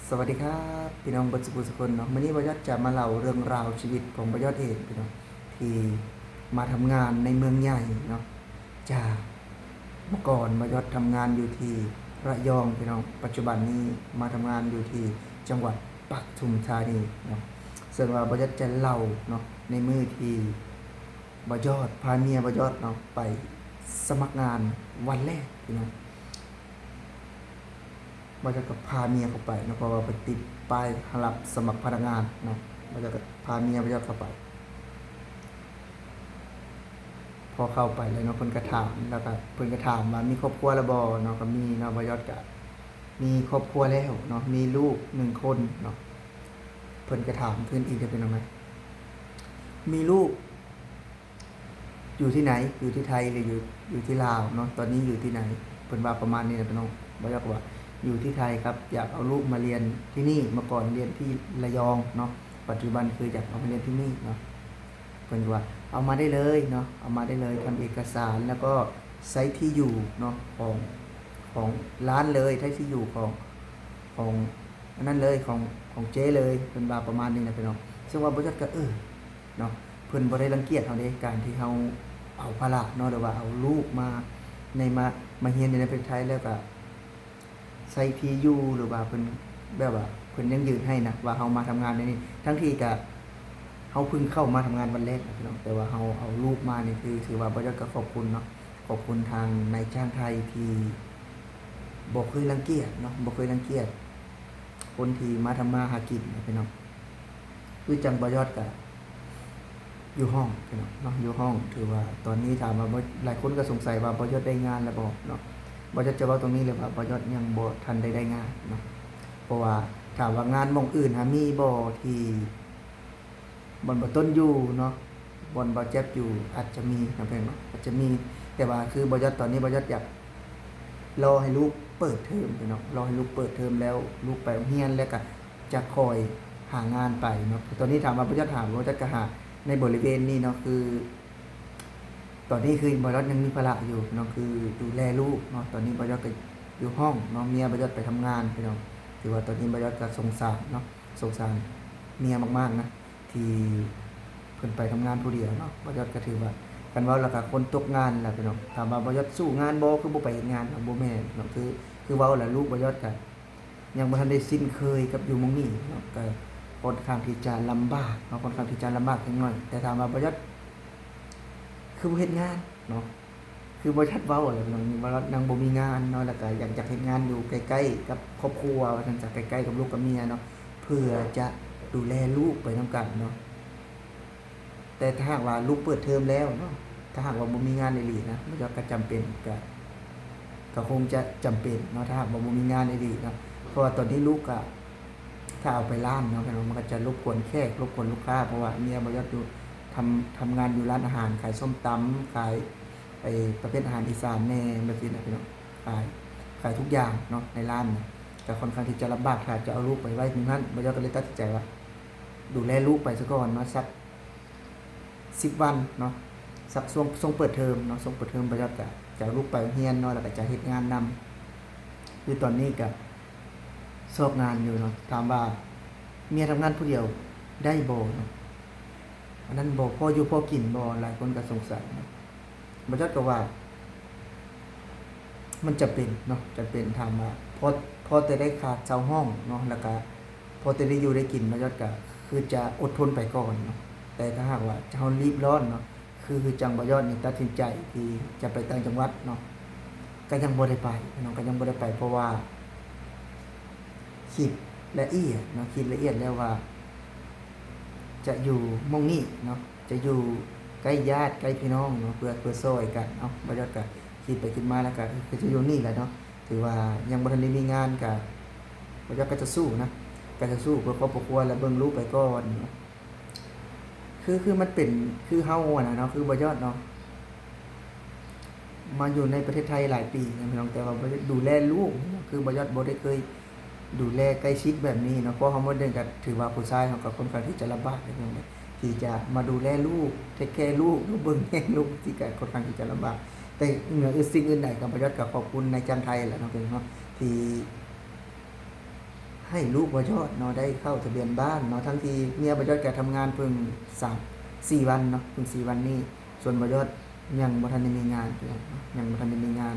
ສະຫວັດດີຄັບ ພີ່ນ້ອງເບິດສຸຜູ້ສຸຄົນເນາະ. ມື້ນີ້ບ່າວຍອດຈະມາເລົ່າເລື່ອງລາວຊີວິດຂອງບ່າວຍອດເອງ ພີ່ນ້ອງ ທີ່ມາທຳງານໃນເມືອງໃຫຍ່ເນາະ. ຈາກເມື່ອກ່ອນບ່າວຍອດທຳງານຢູ່ທີ່ລະຍອງ ພີ່ນ້ອງ, ປັດຈຸບັນນີ້ມາທຳງານຢູ່ທີ່ຈັງຫວັດປະທຸມທານີເນາະ. ເຊິ່ງວ່າບ່າວຍອດຈະເລົ່າເນາະ ໃນມື້ທີ່ບ່າວຍອດພາເມຍບ່າວຍອດເນາະ ໄປສະໝັກງານວັນແລກ ພີ່ນ້ອງ. ບ່າວຍອດກໍພາເມຍເຂົ້າໄປເນາະ ເພາະວ່າເພິ່ນຕິດປ້າຍຮັບສະໝັກພະນັກງານເນາະ. ບ່າວຍອດກໍພາເມຍບ່າວຍອດເຂົ້າໄປ. ພໍເຂົ້າໄປແລ້ວເນາະ ເພິ່ນກໍຖາມ ແລ້ວກໍເພິ່ນກໍຖາມວ່າມີຄອບຄົວແລ້ວບໍ່ເນາະ. ກໍມີເນາະ ບ່າວຍອດກໍມີຄອບຄົວແລ້ວເນາະ ມີລູກໜຶ່ງຄົນເນາະ. ເພິ່ນກໍຖາມຄືນອີກເດີ ພີ່ນ້ອງເອີຍ ມີລູກ ຢູ່ທີ່ໃນ? ຢູ່ທີ່ໄທ ຫຼື ຢູ່ ຢູ່ທີ່ລາວເນາະ? ຕອນນີ້ຢູ່ທີ່ໃນ? ເພິ່ນວ່າປະມານນີ້ນະ ພີ່ນ້ອງ. ບ່າວຍອດກໍວ່າ ຢູ່ທີ່ໄທຄັບ ຢາກເອົາລູກມາຮຽນທີ່ນີ້. ເມື່ອກ່ອນຮຽນທີ່ລະຍອງເນາະ ປັດຈຸບັນຄືຢາກເອົາມາຮຽນທີ່ນີ້ເນາະ. ເພິ່ນກໍວ່າ ເອົາມາໄດ້ເລີຍເນາະ ເອົາມາໄດ້ເລີຍ ທຳເອກະສານ ແລ້ວກໍໃຊ້ທີ່ຢູ່ເນາະ ຂອງ ຂອງຮ້ານເລີຍ ໃຊ້ທີ່ຢູ່ຂອງ ຂອງອັນນັ້ນເລີຍ ຂອງ ຂອງເຈ້ເລີຍ. ເພິ່ນວ່າປະມານນີ້ນະ ພີ່ນ້ອງ. ເຊິ່ງວ່າບ່າວຍອດກໍ ເອີ ເນາະ ເພິ່ນບໍ່ໄດ້ລັງກຽດເຮົາເດ້ ການທີ່ເຮົາເອົາພາລະເນາະ ຫຼືວ່າເອົາລູກມາໃນ ມາ ມາຮຽນຢູ່ໃນປະເທດໄທ ແລ້ວກະໃຊ້ທີ່ຢູ່ ຫຼືວ່າເພິ່ນແບບວ່າເພິ່ນຢັ້ງຢືນໃຫ້ນະ ວ່າເຮົາມາທຳງານໃນນີ້ ທັງທີ່ກະເຮົາເພິ່ງເຂົ້າມາທຳງານວັນແລກນະ ພີ່ນ້ອງ. ແຕ່ວ່າເຮົາເອົາລູກມານີ້ ຄື ຖືວ່າບ່າວຍອດກໍຂອບຄຸນເນາະ ຂອບຄຸນທາງນາຍຈ້າງໄທທີ່ບໍ່ເຄີຍລັງກຽດເນາະ ບໍ່ເຄີຍລັງກຽດຄົນທີ່ມາທຳມາຫາກິນນະ ພີ່ນ້ອງ. ຄືຈັ່ງບ່າວຍອດກະຢູ່ຫ້ອງເນາະ ຢູ່ຫ້ອງ. ຖືວ່າຕອນນີ້ຖາມວ່າ ຫຼາຍຄົນກໍສົງໄສວ່າບ່າວຍອດໄດ້ງານແລ້ວບໍ່ເນາະ. ບ່າວຍອດຈະເວົ້າຕົງນີ້ເລີຍວ່າ ບ່າວຍອດຍັງບໍ່ທັນໄດ້ໄດ້ງານເນາະ. ເພາະວ່າຖາມວ່າງານໝ່ອງອື່ນຫາມີບໍ່ ທີ່ບ່ອນບ່າວຕົ້ນຢູ່ເນາະ ບ່ອນບ່າວແຈັບຢູ່ ອາດຈະມີນະ ເພິ່ນເນາະ ອາດຈະມີ. ແຕ່ວ່າຄືບ່າວຍອດ ຕອນນີ້ບ່າວຍອດຢາກ ລໍໃຫ້ລູກເປີດເທີມເນາະ ລໍໃຫ້ລູກເປີດເທີມແລ້ວ ລູກໄປໂຮງຮຽນແລ້ວກະຈະຄ່ອຍຫາງານໄປເນາະ. ຕອນນີ້ຖາມວ່າບ່າວຍອດຫາບໍ່ ບ່າວຍອດກະຫາໃນບໍລິເວນນີ້ເນາະ. ຄືຕອນນີ້ຄືບ່າວຍອດຍັງມີພາລະຢູ່ເນາະ ຄືດູແລລູກເນາະ. ຕອນນີ້ບ່າວຍອດກະຢູ່ຫ້ອງເນາະ ເມຍບ່າວຍອດໄປທຳງານ ພີ່ນ້ອງ. ຖືວ່າຕອນນີ້ບ່າວຍອດກະສົງສານເນາະ ສົງສານເມຍມາກໆນະ ທີ່ເພິ່ນໄປທຳງານຜູ້ດຽວເນາະ. ບ່າວຍອດກໍຖືວ່າ ຄັນເວົ້າແລ້ວກໍຄົນຕົກງານແຫຼະ ພີ່ນ້ອງ. ຖາມວ່າບ່າວຍອດສູ້ງານບໍ່ ຄືບໍ່ໄປເຮັດງານເນາະ? ບໍ່ແມ່ນເນາະ. ຄື ຄືເວົ້າແຫຼະ ລູກບ່າວຍອດກໍຍັງບໍ່ທັນໄດ້ຊິນເຄີຍກັບຢູ່ໝ່ອງນີ້ເນາະ ກໍຄ່ອນຂ້າງທີ່ຈະລຳບາກເນາະ ຄ່ອນຂ້າງທີ່ຈະລຳບາກຈັກໜ້ອຍ. ແຕ່ຖາມວ່າບ່າວຍອດຄືບໍ່ເຮັດງານເນາະ ຄືບໍ່ທັນເວົ້າແຫຼະ ຍັງບໍ່ມີງານເນາະ ແລ້ວກໍຢາກ ຢາກເຮັດງານຢູ່ໃກ້ໆກັບຄອບຄົວວ່າຊັ້ນຊະ ໃກ້ໆກັບລູກກັບເມຍເນາະ ເພື່ອຈະດູແລລູກໄປນຳກັນເນາະ. ແຕ່ຖ້າຫາກວ່າລູກເປີດເທີມແລ້ວເນາະ ຖ້າຫາກວ່າບໍ່ມີງານອີ່ຫຼີນະ ມັນກໍ ກໍຈຳເປັນ ກໍ ກໍຄົງຈະຈຳເປັນເນາະ ຖ້າຫາກວ່າບໍ່ມີງານອີ່ຫຼີເນາະ. ເພາະວ່າຕອນນີ້ລູກກໍ ຖ້າເອົາໄປຮ້ານເນາະ ມັນກໍຈະລົບກວນແຂກ ລົບກວນລູກຄ້າ ເພາະວ່າເມຍບ່າວຍອດຢູ່ ທຳ ທຳງານຢູ່ຮ້ານອາຫານ ຂາຍສົ້ມຕຳ ຂາຍ ໄອ້ປະເພດອາຫານອີສານແດ່ ແບບຊີ້ນະ ພີ່ນ້ອງ. ຂາຍ ຂາຍທຸກຢ່າງເນາະ ໃນຮ້ານນະ ກໍຄ່ອນຂ້າງທີ່ຈະລຳບາກ ຖ້າຈະເອົາລູກໄປໄວ້ໝ່ອງນັ້ນ. ບ່າວຍອດກໍເລີຍຕັດສິນໃຈວ່າ ດູແລລູກໄປຊະກ່ອນເນາະ ສັກສິບວັນເນາະ ສັກຊ່ວງ ຊ່ວງເປີດເທີມເນາະ ຊ່ວງເປີດເທີມບ່າວຍອດກໍຈະເອົາລູກໄປໂຮງຮຽນເນາະ ແລ້ວກໍຈະເຮັດງານນຳ. ຄືຕອນນີ້ກໍຊອກງານຢູ່ເນາະ. ຖາມວ່າເມຍທຳງານຜູ້ດຽວໄດ້ບໍ່ເນາະ? ອັນນັ້ນບໍ່ພໍຢູ່ພໍກິນບໍ່? ຫຼາຍຄົນກໍສົງໄສເນາະ. ບ່າວຍອດກໍວ່າ ມັນຈຳເປັນເນາະ ຈຳເປັນ. ຖາມວ່າພໍ ພໍແຕ່ໄດ້ຄ່າເຊົ່າຫ້ອງເນາະ ແລ້ວກະພໍແຕ່ໄດ້ຢູ່ໄດ້ກິນ ບ່າວຍອດກະຄືຈະອົດທົນໄປກ່ອນເນາະ. ແຕ່ຖ້າຫາກວ່າເຮົາລີບຮ້ອນເນາະ ຄື ຄືຈັ່ງບ່າວຍອດນີ້ຕັດສິນໃຈທີ່ຈະໄປຕ່າງຈັງຫວັດເນາະ ກະຍັງບໍ່ໄດ້ໄປເນາະ ກະຍັງບໍ່ໄດ້ໄປ ເພາະວ່າຄິດລະອຽດເນາະ ຄິດລະອຽດແລ້ວວ່າຈະຢູ່ໝ່ອງນີ້ເນາະ ຈະຢູ່ໃກ້ຍາດໃກ້ພີ່ນ້ອງເນາະ ເພື່ອ ເພື່ອຊ່ອຍກັນເນາະ. ບ່າວຍອດກະຄິດໄປຄິດມາແລ້ວກະ ເອີ ຄືຈະຢູ່ນີ້ແຫຼະເນາະ ຖືວ່າຍັງບໍ່ທັນໄດ້ມີງານ ກະ ບ່າວຍອດກໍຈະສູ້ນະ ກໍຈະສູ້ເພື່ອຄອບເພື່ອຄົວ ແລະ ເບິ່ງລູກໄປກ່ອນເນາະ. ຄື ຄືມັນເປັນ ຄືເຮົາຫັ້ນນະເນາະ ຄືບ່າວຍອດເນາະ ມາຢູ່ໃນປະເທດໄທຫຼາຍປີນະພີ່ນ້ອງ ແຕ່ວ່າບໍ່ໄດ້ດູແລລູກເນາະ ຄືບ່າວຍອດບໍ່ໄດ້ເຄີຍ ດູແລໃກ້ຊິດແບບນີ້ເນາະ. ເພາະເຮົາໝົດເດືອນກໍຖືວ່າຜູ້ຊາຍເຮົາກໍຄ່ອນຂ້າງທີ່ຈະລຳບາກໃນເລື່ອງນີ້ ທີ່ຈະມາດູແລລູກ ເທກແຄລູກ ເບິ່ງແຍງລູກ ທີ່ກໍຄ່ອນຂ້າງທີ່ຈະລຳບາກ. ແຕ່ເໜືອອື່ນສິ່ງອື່ນໃດກໍ ບ່າວຍອດກໍຂອບຄຸນນາຍຈ້າງໄທແຫຼະເນາະ ເນາະ ທີ່ ໃຫ້ລູກບ່າວຍອດເນາະ ໄດ້ເຂົ້າທະບຽນບ້ານເນາະ ທັງທີ່ເມຍບ່າວຍອດກະທຳງານເພິ່ງສາມ ສີ່ວັນເນາະ ເພິ່ງສີ່ວັນນີ້ ສ່ວນບ່າວຍອດຍັງບໍ່ທັນໄດ້ມີງານ ພີ່ນ້ອງເນາະ ຍັງບໍ່ທັນໄດ້ມີງານ.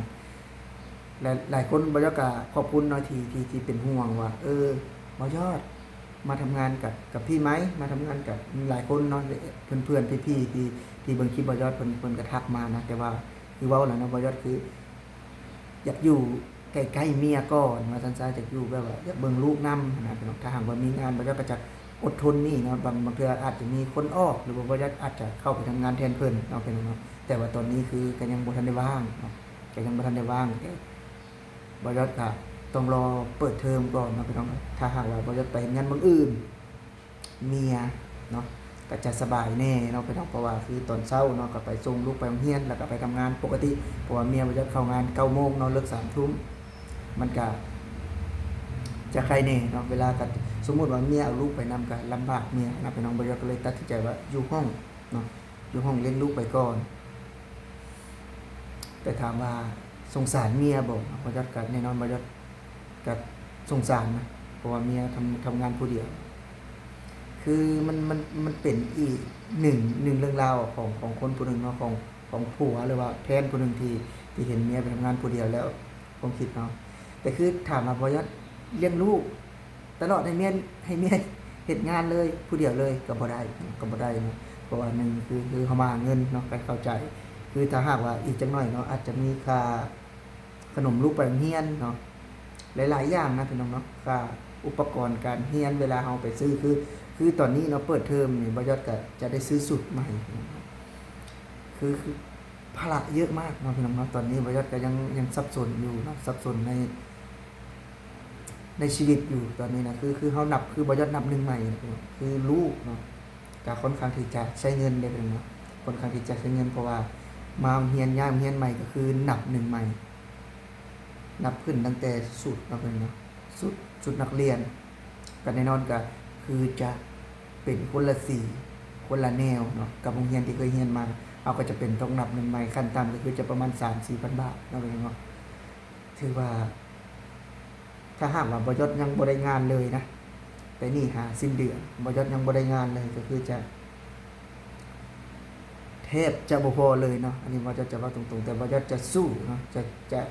ແລະ ຫຼາຍຄົນບ່າວຍອດກະຂອບຄຸນເນາະ ທີ່ ທີ່ ທີ່ເປັນຫ່ວງວ່າ ເອີ ບ່າວຍອດມາທຳງານກັບ ກັບພີ່ໄໝ ມາທຳງານກັບຫຼາຍຄົນເນາະ ເພື່ອນໆ ພີ່ໆ ທີ່ ທີ່ເບິ່ງຄລິບບ່າວຍອດ ເພິ່ນ ເພິ່ນກະທັກມານະ ແຕ່ວ່າຄືເວົ້າແລ້ວເນາະ ບ່າວຍອດຄື ຢາກຢູ່ໃກ້ໆເມຍກ່ອນວ່າຊັ້ນຊະ ຢາກຢູ່ແບບວ່າຢາກເບິ່ງລູກນຳຫັ້ນນະພີ່ນ້ອງ. ຖ້າຫາກວ່າມີງານ ບ່າວຍອດກະຈະອົດທົນນີ້ເນາະ ບາງ ບາງເທື່ອອາດຈະມີຄົນອອກ ຫຼືວ່າບ່າວຍອດອາດຈະເຂົ້າໄປທຳງານແທນເພິ່ນເນາະ ພີ່ນ້ອງເນາະ. ແຕ່ວ່າຕອນນີ້ຄືກະຍັງບໍ່ທັນໄດ້ວ່າງເນາະ ກະຍັງບໍ່ທັນໄດ້ວ່າງ ແຕ່ບ່າວຍອດກະຕ້ອງລໍເປີດເທີມກ່ອນເນາະ ພີ່ນ້ອງເນາະ. ຖ້າຫາກວ່າບ່າວຍອດໄປເຮັດງານເມືອງອື່ນ ເມຍເນາະ ກະຈະສະບາຍແດ່ເນາະ ພີ່ນ້ອງ ເພາະວ່າຄືຕອນເຊົ້າເນາະ ກະໄປສົ່ງລູກໄປໂຮງຮຽນ ແລ້ວກະໄປທຳງານປົກກະຕິ ເພາະວ່າເມຍບ່າວຍອດເຂົ້າງານເກົ້າໂມງເນາະ ເລີກສາມທຸ່ມ ມັນກະຈະໄຄແດ່ເນາະ. ເວລາກະ ສົມມຸດວ່າເມຍເອົາລູກໄປນຳ ກະລຳບາກເມຍນະ ພີ່ນ້ອງ. ບ່າວຍອດກະເລີຍຕັດສິນໃຈວ່າຢູ່ຫ້ອງເນາະ ຢູ່ຫ້ອງລ້ຽງລູກໄປກ່ອນ. ແຕ່ຖາມວ່າສົງສານເມຍບໍ່? ບ່າວຍອດກະ ແນ່ນອນ ບ່າວຍອດກະສົງສານນະ ເພາະວ່າເມຍທຳ ທຳງານຜູ້ດຽວ. ຄືມັນ ມັນ ມັນເປັນອີກໜຶ່ງ ໜຶ່ງເລື່ອງລາວຂອງ ຂອງຄົນຜູ້ໜຶ່ງເນາະ ຂອງ ຂອງຜົວ ຫຼືວ່າແຟນຜູ້ໜຶ່ງທີ່ ທີ່ເຫັນເມຍໄປທຳງານຜູ້ດຽວແລ້ວ ຄວາມຄິດເຮົາ. ແຕ່ຄືຖາມວ່າບ່າວຍອດລ້ຽງລູກຕະຫຼອດ ໃຫ້ເມຍ ໃຫ້ເມຍເຮັດງານເລີຍ ຜູ້ດຽວເລີຍ ກະບໍ່ໄດ້ ກະບໍ່ໄດ້ເນາະ. ເພາະວ່າໜຶ່ງຄື ຄືເຮົາມາຫາເງິນເນາະ ກະເຂົ້າໃຈ. ຄືຖ້າຫາກວ່າອີກຈັກໜ້ອຍເນາະ ອາດຈະມີຄ່າ ຂະໜົມລູກໄປໂຮງຮຽນເນາະ ຫຼາຍໆຢ່າງນະ ພີ່ນ້ອງເນາະ ຄ່າອຸປະກອນການຮຽນ ເວລາເຮົາໄປຊື້ ຄື ຄືຕອນນີ້ເນາະ ເປີດເທີມນີ້ ບ່າວຍອດກະຈະໄດ້ຊື້ຊຸດໃໝ່ ພີ່ນ້ອງເນາະ. ຄື ຄືພາລະເຍອະມາກເນາະ ພີ່ນ້ອງເນາະ. ຕອນນີ້ບ່າວຍອດກະຍັງ ຍັງສັບສົນຢູ່ເນາະ ສັບສົນໃນ ໃນຊີວິດຢູ່ຕອນນີ້ນະ ຄື ຄືເຮົານັບ ຄືບ່າວຍອດນັບໜຶ່ງໃໝ່ນະ ພີ່ນ້ອງ ຄືລູກເນາະ ກະຄ່ອນຂ້າງທີ່ຈະໃຊ້ເງິນເດ້ ພີ່ນ້ອງເນາະ ຄ່ອນຂ້າງທີ່ຈະໃຊ້ເງິນ ເພາະວ່າມາໂຮງຮຽນ ຍ້າຍໂຮງຮຽນໃໝ່ ກະຄືນັບໜຶ່ງໃໝ່ ນັບຂຶ້ນຕັ້ງແຕ່ຊຸດເນາະ ພີ່ນ້ອງເນາະ ຊຸດ ຊຸດນັກຮຽນ ກະແນ່ນອນ ກະຄືຈະເປັນຄົນລະສີ ຄົນລະແນວເນາະ ກັບໂຮງຮຽນທີ່ເຄີຍຮຽນມາ ເຮົາກະຈະເປັນຕ້ອງນັບໜຶ່ງໃໝ່ ຂັ້ນຕ່ຳກະຄືຈະປະມານສາມສີ່ພັນບາດເນາະ ພີ່ນ້ອງເນາະ. ຖືວ່າ ຖ້າຫາກວ່າບ່າວຍອດຍັງບໍ່ໄດ້ງານເລີຍນະ ໄປໜີຫາສິ້ນເດືອນ ບ່າວຍອດຍັງບໍ່ໄດ້ງານເລີຍ ກະຄືຈະ ແທບຈະບໍ່ພໍເລີຍເນາະ. ອັນນີ້ບ່າວຍອດຈະເວົ້າຕົງໆ ແຕ່ບ່າວຍອດຈະສູ້ເນາະ ຈະ ຈະ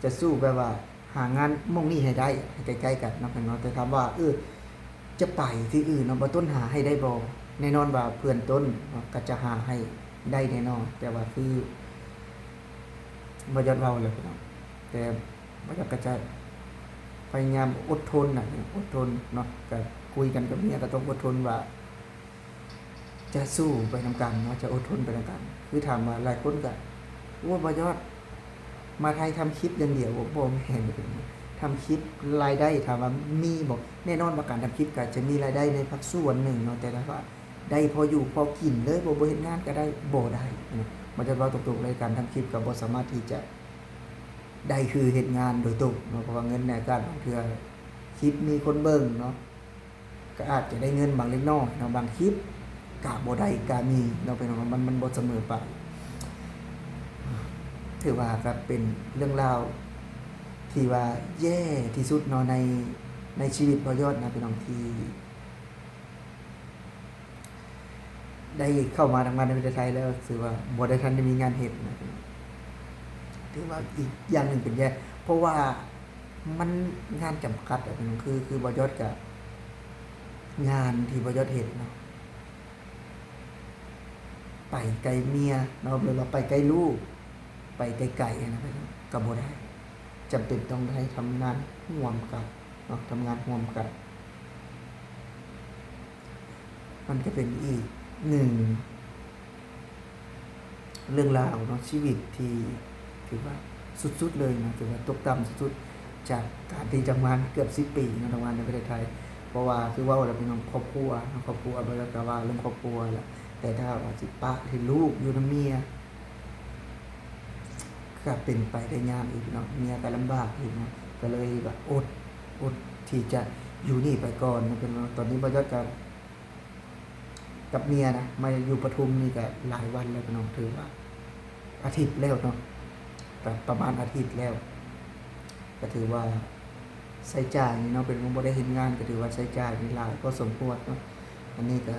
ຈະສູ້ແບບວ່າຫາງານໝ່ອງນີ້ໃຫ້ໄດ້ ໃຫ້ໃກ້ໆກັນເນາະ ພີ່ນ້ອງເນາະ. ແຕ່ຖາມວ່າ ເອີ ຈະໄປທີ່ອື່ນເນາະ ບ່າວຕົ້ນຫາໃຫ້ໄດ້ບໍ່? ແນ່ນອນວ່າເພື່ອນຕົ້ນເນາະ ກະຈະຫາໃຫ້ໄດ້ແນ່ນອນ ແຕ່ວ່າຄື ບ່າວຍອດເວົ້າແລ້ວ ພີ່ນ້ອງ ແຕ່ບ່າວຍອດກະຈະພະຍາຍາມອົດທົນນະ ອົດທົນເນາະ ກະຄຸຍກັນກັບເມຍກະຕ້ອງອົດທົນວ່າ ຈະສູ້ໄປນຳກັນເນາະ ຈະອົດທົນໄປນຳກັນ. ຄືຖາມວ່າຫຼາຍຄົນກະ ໂອ້ ບ່າວຍອດມາໄທທຳຄລິບຢ່າງດຽວ ບໍ່ ບໍ່ແມ່ນ ທຳຄລິບລາຍໄດ້ ຖາມວ່າມີບໍ່? ແນ່ນອນວ່າການທຳຄລິບກະຈະມີລາຍໄດ້ໃນພາກສ່ວນໜຶ່ງເນາະ ແຕ່ຖ້າວ່າ ໄດ້ພໍຢູ່ພໍກິນເລີຍ ບໍ່ ບໍ່ເຮັດງານກະໄດ້ ບໍ່ໄດ້ເນາະ. ມັນຈະເວົ້າຕົງໆເລີຍ ການທຳຄລິບກະບໍ່ສາມາດທີ່ຈະໄດ້ຄືເຮັດງານໂດຍຕົງເນາະ ເພາະວ່າເງິນໃນອາກາດ ບາງເທື່ອຄລິບມີຄົນເບິ່ງເນາະ ກະອາດຈະໄດ້ເງິນບາງເລັກນ້ອຍເນາະ ບາງຄລິບກະບໍ່ໄດ້ກະມີເນາະ ພີ່ນ້ອງເນາະ. ມັນ ມັນບໍ່ສະເໝີໄປ. ຖືວ່າກະເປັນເລື່ອງລາວທີ່ວ່າແຍ່ທີ່ສຸດເນາະ ໃນ ໃນຊີວິດບ່າວຍອດນະ ພີ່ນ້ອງ ທີ່ ໄດ້ເຂົ້າມາທຳງານໃນປະເທດໄທແລ້ວ ຖືວ່າບໍ່ໄດ້ທັນໄດ້ມີງານເຮັດນະ ຖືວ່າອີກຢ່າງໜຶ່ງເປັນແຍ່ ເພາະວ່າມັນງານຈຳກັດອະ ຄື ຄືບ່າວຍອດກະ ງານທີ່ບ່າວຍອດເຮັດເນາະ ໄປໃກ້ເມຍເນາະ ຫຼືວ່າໄປໃກ້ລູກ ໄປໄກໆຫັ້ນນະ ກະບໍ່ໄດ້ ຈຳເປັນຕ້ອງໄດ້ທຳງານຮ່ວມກັນເນາະ ທຳງານຮ່ວມກັນ. ມັນກະເປັນອີກໜຶ່ງເລື່ອງລາວເນາະ ຊີວິດທີ່ຖືວ່າສຸດໆເລີຍເນາະ ຖືວ່າຕົກຕ່ຳສຸດໆ ຈາກການທີ່ທຳງານເກືອບສິບປີເນາະ ທຳງານໃນປະເທດໄທ. ເພາະວ່າຄືເວົ້າແລ້ວເປັນຄອບຄົວເນາະ ຄອບຄົວ ບໍ່ໄດ້ກະວ່າເລື່ອງຄອບຄົວແຫຼະ ແຕ່ຖ້າວ່າຊິປະໃຫ້ລູກຢູ່ນຳເມຍ ກະເປັນໄປໄດ້ຍາກອີກເນາະ ເມຍກະລຳບາກອີກເນາະ ກະເລີຍວ່າອົດ ອົດທີ່ຈະຢູ່ນີ້ໄປກ່ອນເນາະ ເປັນວ່າຕອນນີ້ບ່າວຍອດກະ ກັບເມຍນະ ມາຢູ່ປະທຸມນີ້ກະຫຼາຍວັນແລ້ວເນາະ ຖືວ່າອາທິດແລ້ວເນາະ ກະປະມານອາທິດແລ້ວ ກະຖືວ່າ ໃຊ້ຈ່າຍນີ້ເນາະ ເປັນຜູ້ບໍ່ໄດ້ເຮັດງານ ກໍຖືວ່າໃຊ້ຈ່າຍນີ້ຫຼາຍພໍສົມຄວນເນາະ. ອັນນີ້ກໍ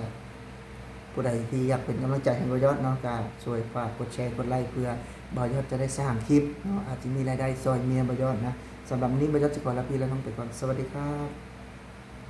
ຜູ້ໃດທີ່ຢາກເປັນກຳລັງໃຈໃຫ້ບ່າວຍອດເນາະ ກໍຊ່ວຍຝາກກົດແຊ ກົດໄລ ເພື່ອບ່າວຍອດຈະໄດ້ສ້າງຄລິບເນາະ ອາດຈະມີລາຍໄດ້ຊ່ອຍເມຍບ່າວຍອດນະ. ສຳລັບມື້ນີ້ບ່າວຍອດຊິຂໍລາພີ່ລານ້ອງໄປກ່ອນ. ສະຫວັດດີຄັບ.